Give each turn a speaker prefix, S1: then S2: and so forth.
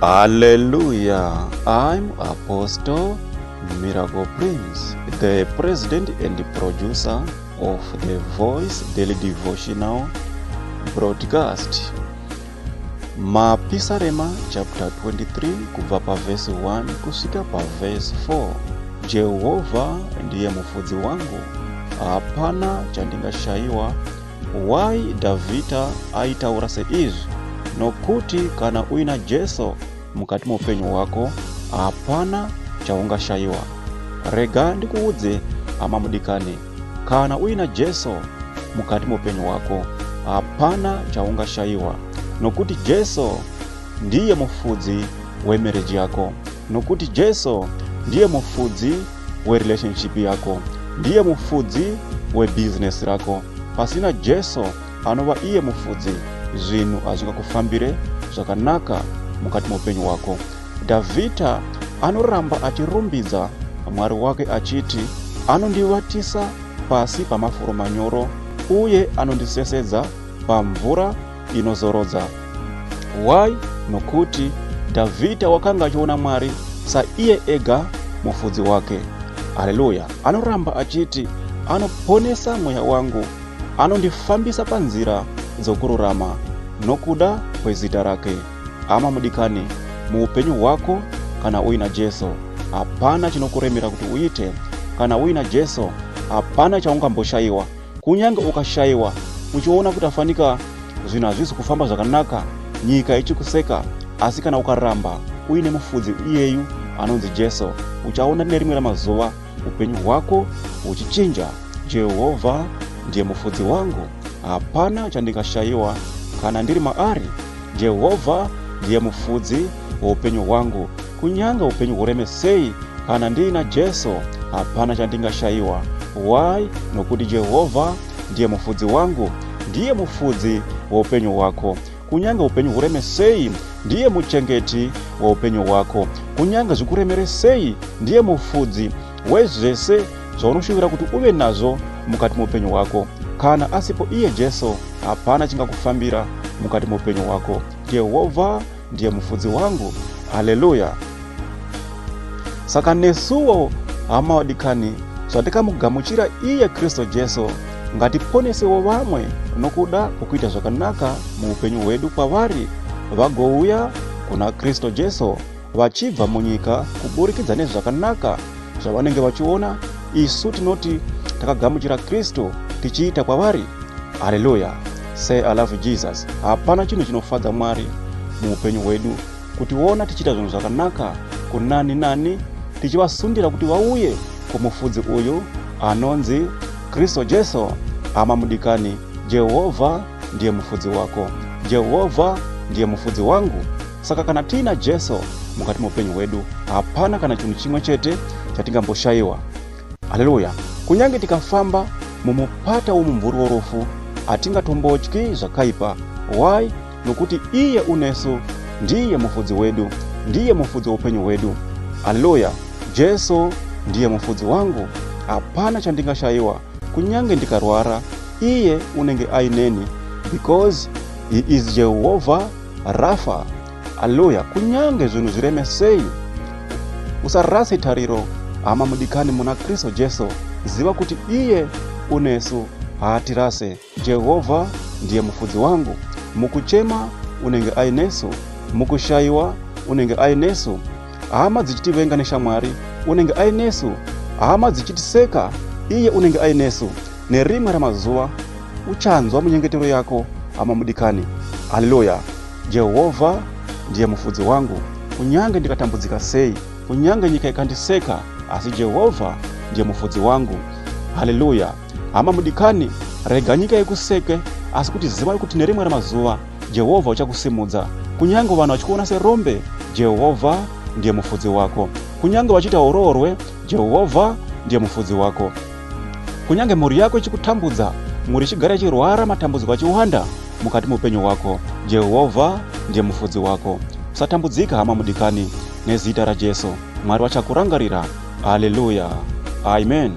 S1: Hallelujah. I'm Apostle Miracle Prince, the president and producer of the Voice Daily Devotional broadcast. Mapisarema chapter 23 kubva pavhesi 1 kusvika pavhesi 4. Jehovha ndiye mufudzi wangu, hapana chandingashayiwa. Why Dhavhidha aitaura seizvi? Nokuti kana uina Jesu mukati moupenyu hwako, hapana chaungashayiwa. Rega ndikuudze hama mudikani, kana uina Jesu mukati moupenyu hwako, hapana chaungashayiwa, nokuti Jesu ndiye mufudzi wemereji yako, nokuti Jesu ndiye mufudzi werelationship yako, ndiye mufudzi webhizinesi rako. Pasina Jesu anova iye mufudzi, zvinhu hazvingakufambire zvakanaka mukati meupenyu hwako. Dhavhidha anoramba achirumbidza Mwari wake achiti, anondivatisa pasi pamafuro manyoro uye anondisesedza pamvura inozorodza. Why? Nokuti Dhavhidha wakanga achiona Mwari saiye ega mufudzi wake. Haleluya! Anoramba achiti, anoponesa mweya wangu, anondifambisa panzira dzokururama nokuda kwezita rake. Hama mudikani, muupenyu hwako kana uina Jesu, hapana chinokuremera kuti uite. Kana uina Jesu, hapana chaungamboshayiwa. Kunyange ukashayiwa uchiona kuti afanika zvinhu hazvisi kufamba zvakanaka, nyika ichikuseka, asi kana ukaramba uine mufudzi iyeyu anonzi Jesu, uchaona nerimwe ramazuva upenyu hwako huchichinja. Jehovha ndiye mufudzi wangu, hapana chandingashayiwa kana ndiri maari. Jehovha ndiye mufudzi woupenyu hwangu, kunyange upenyu hureme sei, kana ndiina Jesu hapana chandingashayiwa. Why? Nokuti Jehovha ndiye mufudzi wangu, ndiye mufudzi woupenyu hwako. Kunyange upenyu hureme sei, ndiye muchengeti woupenyu hwako. Kunyange zvikuremere sei, ndiye mufudzi wezvese zvaunoshuvira kuti uve nazvo mukati meupenyu hwako. Kana asipo iye Jesu, hapana chingakufambira mukati meupenyu hwako. Jehovha ndiye mufudzi wangu. Haleluya! Saka nesuwo hama vadikani, zvatikamugamuchira iye Kristu Jesu, ngatiponesewo vamwe nokuda kwokuita zvakanaka muupenyu hwedu kwavari, vagouya kuna Kristu Jesu vachibva munyika kuburikidza nezvakanaka zvavanenge vachiona. Isu tinoti takagamuchira Kristu tichiita kwavari. Haleluya! Say I love Jesus. Hapana chinhu chinofadza Mwari muupenyu hwedu kutiona tichiita zvinhu zvakanaka kunani nani, tichivasundira kuti vauye kumufudzi uyu anonzi Kristu Jesu. Hama mudikani, Jehovha ndiye mufudzi wako, Jehovha ndiye mufudzi wangu. Saka kana tiina Jesu mukati meupenyu hwedu, hapana kana chinhu chimwe chete chatingamboshayiwa. Haleluya! Kunyange tikafamba mumupata womumvuri worufu, hatingatombotyi zvakaipa. Why? Nokuti iye unesu, ndiye mufudzi wedu, ndiye mufudzi woupenyu hwedu. Haleluya! Jesu ndiye mufudzi wangu, hapana chandingashayiwa. Kunyange ndikarwara, iye unenge aineni, because he is Jehovah Rafa. Haleluya! Kunyange zvinhu zvireme sei, usarase tariro, hama mudikani muna Kristu Jesu. Ziva kuti iye unesu, haatirase. Jehovha ndiye mufudzi wangu. Mukuchema unenge ainesu, mukushayiwa unenge ainesu. Hama dzichitivenga neshamwari, unenge ainesu. Hama dzichitiseka, iye unenge ainesu. Nerimwe ramazuva uchanzwa munyengetero yako, hama mudikani. Haleluya! Jehovha ndiye mufudzi wangu. Kunyange ndikatambudzika sei, kunyange nyika ikandiseka, asi Jehovha ndiye mufudzi wangu. Haleluya! Hama mudikani, rega nyika ikuseke, asi kuti ziva kuti nerimwe ramazuva Jehovha uchakusimudza. Kunyange vanhu vachikuona serombe, Jehovha ndiye mufudzi wako. Kunyange vachiita uroorwe, Jehovha ndiye mufudzi wako. Kunyange mhuri yako ichikutambudza, mhuri ichigara ichirwara, matambudziko achiwanda mukati meupenyu hwako, Jehovha ndiye mufudzi wako. Usatambudzika hama mudikani, nezita raJesu, Mwari vachakurangarira. Haleluya, amen.